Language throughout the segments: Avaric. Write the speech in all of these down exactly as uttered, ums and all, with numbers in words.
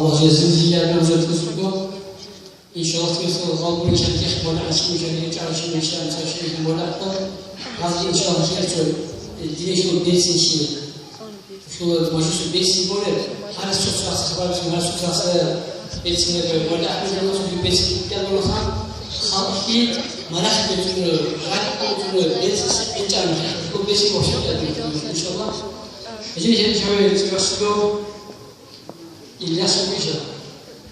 Аллагь жезин жияб намазат кусуго. Иншаллагь, тигасул гъалбулин шарких мола гьачим шарких чарчим ишан цашим мола хто. Гъази иншаллагь херцо динешул бецин чи. Шула мажусу бецин боре. Гьарас цо цо хабар, гьарас цо цо бецин боре. Мола ахмед намазу бецин кян бола хан. Халкъи марах бецин, гъади бецин, бецин инчан. Бу бецин вообще иншаллагь. Жин жин жаве цигасуго. Ильяс Миша,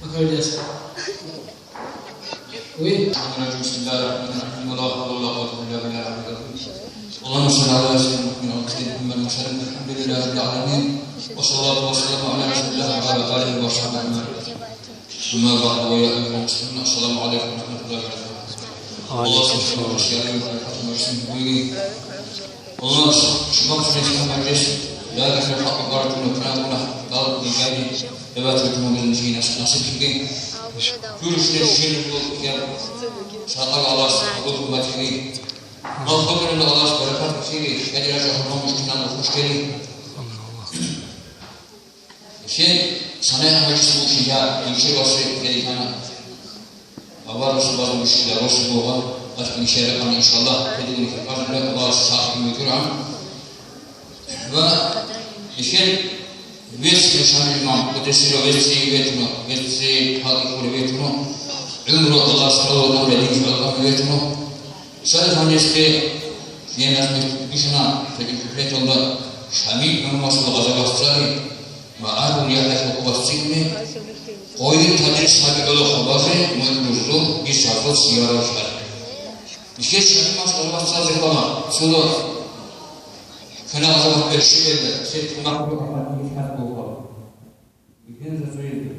Макар Ильяс. Вы? بسم الله الرحمن الرحيم. ولا حول ولا قوة إلا بالله العلي العظيم. اللهم صل على سيدنا محمد وعلى آل محمد وسلم. الحمد لله رب العالمين. والصلاة والسلام على رسول الله وعلى آله وصحبه أجمعين. أما بعد، ويا أيها المسلمون، السلام عليكم ورحمة الله وبركاته. Аллагь субхӀанагьу ва тагӀала баракатун барсин бугин. Аллагь шумахъ рехсон мажлис, ягасул хӀакъ баракун крануна, дал дигайди, дебат рухӀун гьезин жинас насиблъиги. Гурушде жинул я сакъал Аллагьас къабул хӀурматиги. Мал хутӀарал Аллагьас баракат ккиги, хӀедиража хӀурмат мушкинан хушкери. Нилъер цӀанай гьаб мажлис букӀинчӀеб, нилъер васият ккелихъана. Аварагасул база бищун росу бугъа, гьалъ нилъер рекъон, иншаллагь, гьединлъи хӀажалъ Аллагьас сахлъун букӀараб. Ва нилъер вецци шамил имам, къуддиса сирругьу, вецци ветуна, вецци хӀалтӀи кколев ветуна, гӀумру Аллагьас къабул гьабеги, гӀумру гьабеги ветуна. Цояз гьанесде гьенас бихьана, цоги куплеталда Шамил имамасул гъазабасцаги ва Арун ЯхӀясул гъазабасцигуни, къойил тадрис гьабиялъул хабазе мугӀрузул бисарзул сиярал чӀвазе. Нилъер Шамил имамасул гъазабасцазе хвала, цо квена гъазабас берщибелда, цебе тӀамахъ буго ахмадиги хӀад буго. Бихьенза цоязе.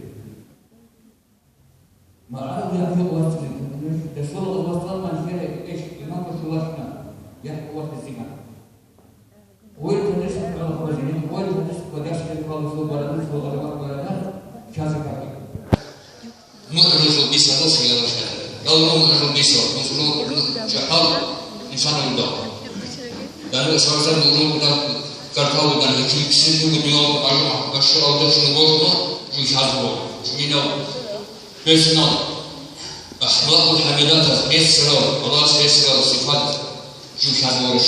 МагӀарул яхъ вацлъи, дасул вацлъан манлъере эш имамго шулашна, яхъ ватизиган. Ой, хадис квала хважинин, ой, хадис квадашли квала сул барадин, сул гъарабат барадан, чази каги. МугӀрузул бисарал сиялал чази. Ялру мугӀрузул бисар, мугӀрузул чахъал инсан угда. Яни сарзан мугӀрузул квадар картал угдан, якин кисин дугу дуял бажу, башу алдачну божно, жу чази бо. Жу минал. Бесинал, ахлакъул хӀамидатаз бесарал, Аллагьас бесарал сипат жив хӀалбураб.